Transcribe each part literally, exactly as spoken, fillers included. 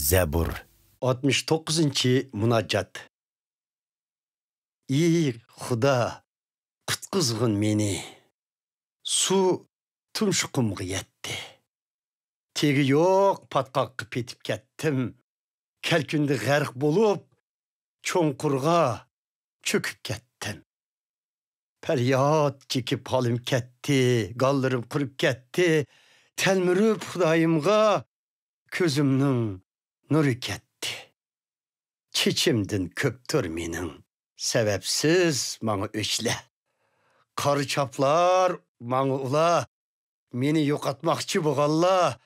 زەبۇر. ئاتمىش توققۇزىنچى مۇناجات. ئى خۇدا، قۇتقۇزغىن مېنى. سۇ تۇمشۇقۇمغا يەتتى. تېگى يوق پاتقاققا پېتىپ كەتتىم. كەلكۈندە غەرق بولۇپ، چوڭقۇرغا چۆكۈپ كەتتىم. پەرياد چېكىپ ھالىم كەتتى، گاللىرىم قۇرۇپ كەتتى. تەلمۈرۈپ خۇدايىمغا كۆزۈمنىڭ نۇرى كەتتى. چېچىمدىن كۆپتۇر مېنىڭ سەۋەبسىز ماڭا ئۆچلە. قارا چاپلار ماڭا ئۇلا، مېنى يوقاتماقچى بولغانلار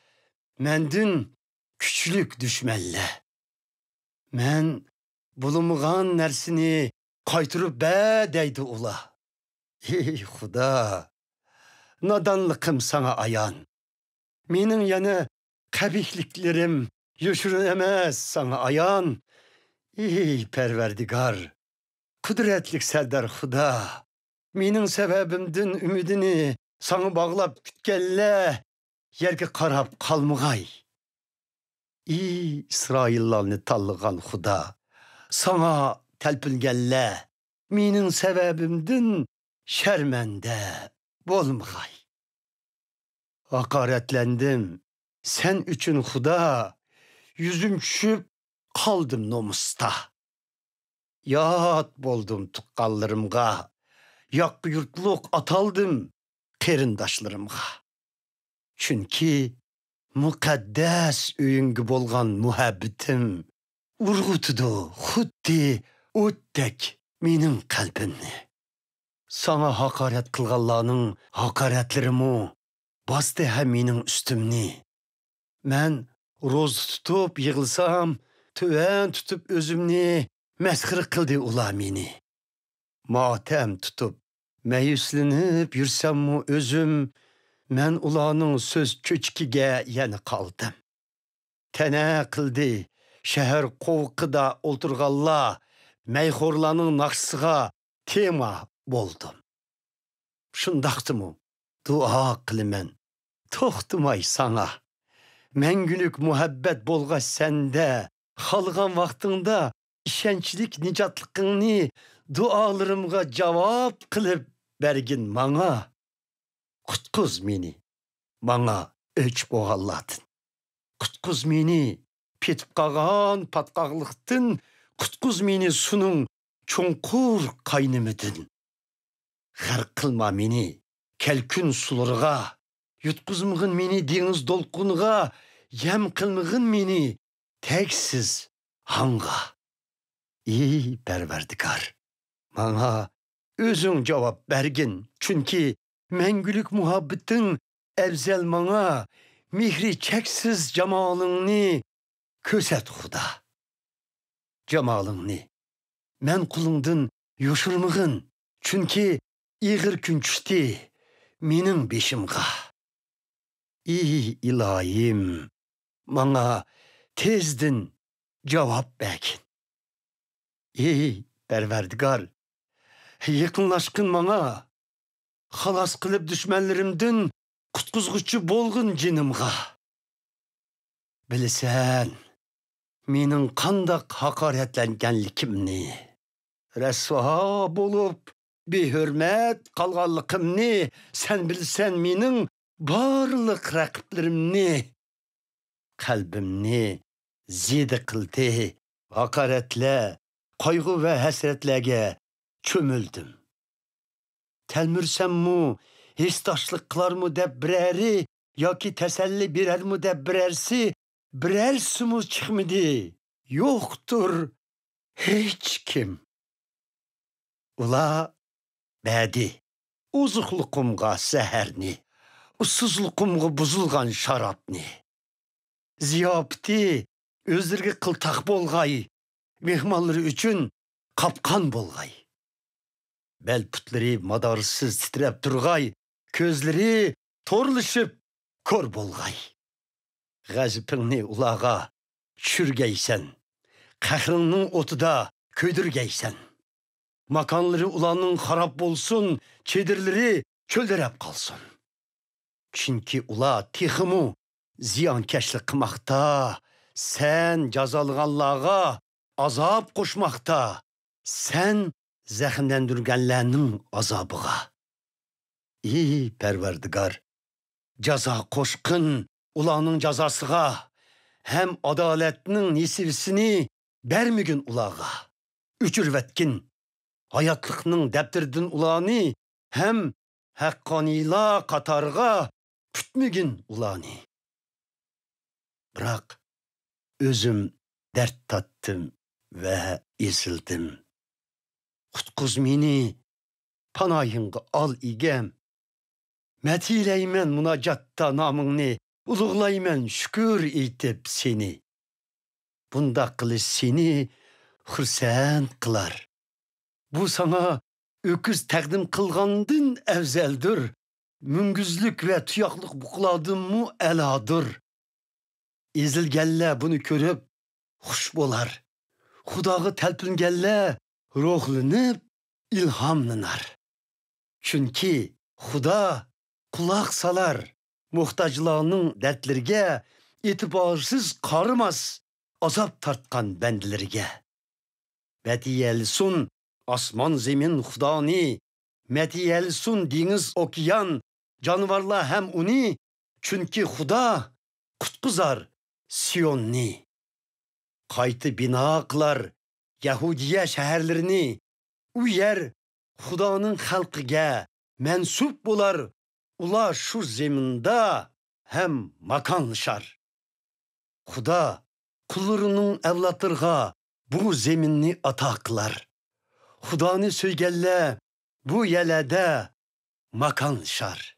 مەندىن كۈچلۈك دۈشمەنلەر. مەن بولمىغان نەرسىنى قايتۇرۇپ بەر دەيدۇ ئۇلار. ئى خۇدا، نادانلىقىم ساڭا ئايان. مېنىڭ يەنە قەبىھلىكلىرىم يوشۇرۇن ئەمەس، ساڭا ئايان. ئى پەرۋەردىگار، قۇدرەتلىك سەردار خۇدا، مېنىڭ سەۋەبىمدىن ئۈمىدىنى ساڭا باغلاپ كۈتكەنلەر يەرگە قاراپ قالمىغاي. ئى ئىسرائىللارنى تاللىغان خۇدا، ساڭا تەلپۈنگەنلەر مېنىڭ سەۋەبىمدىن شەرمەندە بولمىغاي. ھاقارەتلەندىم سەن ئۈچۈن خۇدا، يۈزۈم چۈشۈپ قالدىم نومۇستا. يات بولدۇم تۇغقانلىرىمغا، ياقا يۇرتلۇق ئاتالدىم قېرىنداشلىرىمغا. چۈنكى مۇقەددەس ئۆيۈڭگە بولغان مۇھەببىتىم ئۇرغۇتىدۇ خۇددى ئوتتەك مېنىڭ قەلبىمنى. ساڭا ھاقارەت قىلغانلارنىڭ ھاقارەتلىرىمۇ باستى ھە مېنىڭ ئۈستۈمنى. مەن روزا تۇتۇپ يىغلىسام، تۆۋەن تۇتۇپ ئۆزۈمنى، مەسخىرە قىلدى ئۇلار مېنى. ماتەم تۇتۇپ، مەيۈسلىنىپ يۈرسەممۇ ئۆزۈم، مەن ئۇلارنىڭ سۆز چۆچىكىگە يەنە قالدىم. تەنە قىلدى شەھەر قوۋۇقىدا ئولتۇرغانلار، مەيخورلارنىڭ ناخشىسىغا تېما بولدۇم. شۇنداقتىمۇ دۇئا قىلىمەن توختىماي ساڭا. مەڭگۈلۈك مۇھەببەت بولغاچ سەندە، خالىغان ۋاقتىڭدا ئىشەنچلىك نىجاتلىقىڭنى دۇئالىرىمغا جاۋاب قىلىپ بەرگىن ماڭا. قۇتقۇز مېنى ماڭا ئۆچ بولغانلاردىن. قۇتقۇز مېنى پېتىپ قالغان پاتقاقلىقتىن، قۇتقۇز مېنى سۇنىڭ چوڭقۇر قاينىمىدىن. غەرق قىلما مېنى كەلكۈن سۇلىرىغا، يۇتقۇزمىغىن مېنى دېڭىز دولقۇنىغا، يەم قىلمىغىن مېنى تەگسىز ھاڭغا. ئى پەرۋەردىگار، ماڭا ئۆزۈڭ جاۋاب بەرگىن، چۈنكى مەڭگۈلۈك مۇھەببىتىڭ ئەۋزەل ماڭا، مېھرى چەكسىز جامالىڭنى كۆرسەت خۇدا. جامالىڭنى مەن قولۇڭدىن يوشۇرمىغىن، چۈنكى ئېغىر كۈن چۈشتى مېنىڭ بېشىمغا. ئى ئىلاھىم، ماڭا تېزدىن جاۋاب بەرگىن. ئى پەرۋەردىگار، يېقىنلاشقىن ماڭا، خالاس قىلىپ دۈشمەنلىرىمدىن قۇتقۇزغۇچى بولغىن جېنىمغا. بىلىسەن مېنىڭ قانداق ھاقارەتلەنگەنلىكىمنى، رەسۋا بولۇپ بىھۆرمەت قالغانلىقىمنى. سەن بىلىسەن مېنىڭ بارلىق رەقىبلىرىمنى. قەلبىمنى زىيادە قىلدى ھاقارەتلەر، قايغۇ ۋە ھەسرەتلەرگە چۆمۈلدۈم. تەلمۈرسەممۇ، ھېسداشلىق قىلارمۇ دەپ بىرەرى ياكى تەسەللى بېرەرمۇ دەپ بىرەرسى، بىرەرسىمۇ چىقمىدى. يوقتۇر ھېچكىم. ئۇلار بەردى ئوزۇقلۇقۇمغا زەھەرنى، ئۇسسۇزلۇقۇمغا بۇزۇلغان شارابنى. زىياپىتى ئۆزلىرىگە قىلتاق بولغاي، مېھمانلىرى ئۈچۈن قاپقان بولغاي. بەل پۇتلىرى مادارسىز تىترەپ تۇرغاي، كۆزلىرى تورلىشىپ كور بولغاي. غەزىپىڭنى ئۇلارغا چۈشۈرگەيسەن، قەھرىڭنىڭ ئوتىدا كۆيدۈرگەيسەن. ماكانلىرى ئۇلارنىڭ خاراب بولسۇن، چېدىرلىرى چۆلدىرەپ قالسۇن. چۈنكى ئۇلار تېخىمۇ زىيانكەشلىك قىلماقتا، سەن جازالىغانلارغا ئازاب قوشماقتا، سەن زەخىملەندۈرگەنلەرنىڭ ئازابىغا. ئى پەرۋەردىگار، جازا قوشقىن ئۇلارنىڭ جازاسىغا، ھەم ئادالەتنىڭ نېسىۋىسىنى بەرمىگىن ئۇلارغا. ئۆچۈرۈۋەتكىن ھاياتلىقنىڭ دەپتىرىدىن ئۇلارنى، ھەم ھەققانىيلار قاتارىغا پۈتمىگىن ئۇلارنى. بىراق ئۆزۈم دەرد تارتتىم ۋە ئېزىلدىم. قۇتقۇز مېنى، پاناھىڭغا ئال ئىگەم. مەدھىيلەيمەن مۇناجاتتا نامىڭنى، ئۇلۇغلايمەن شۈكۈر ئېيتىپ سېنى. بۇنداق قىلىش سېنى خۇرسەن قىلار. بۇ ساڭا ئۆكۈز تەقدىم قىلغاندىن ئەۋزەلدۇر، مۈڭگۈزلۈك ۋە تۇياقلىق بۇقىلاردىنمۇ ئەلادۇر. ئېزىلگەنلەر بۇنى كۆرۈپ خۇش بولار. خۇداغا تەلپۈنگەنلەر روھلىنىپ ئىلھاملىنار. چۈنكى خۇدا قۇلاق سالار موھتاجلارنىڭ دەردلىرىگە، ئېتىبارسىز قارىماس ئازاب تارتقان بەندىلىرىگە. مەدھىيەلىسۇن ئاسمان زېمىن خۇدانى، مەدھىيەلىسۇن دېڭىز ئوكيان، جانىۋارلار ھەم ئۇنى، چۈنكى خۇدا قۇتقۇزار سىيوننى. قايتا بىنا قىلار يەھۇدىيە شەھەرلىرىنى. ئۇ يەر خۇدانىڭ خەلقىگە مەنسۇپ بولار. ئۇلار شۇ زېمىندا ھەم ماكانلىشار. خۇدا قۇللىرىنىڭ ئەۋلادلىرىغا بۇ زېمىننى ئاتا قىلار. خۇدانى سۆيگەنلەر بۇ يەرلەردە ماكانلىشار.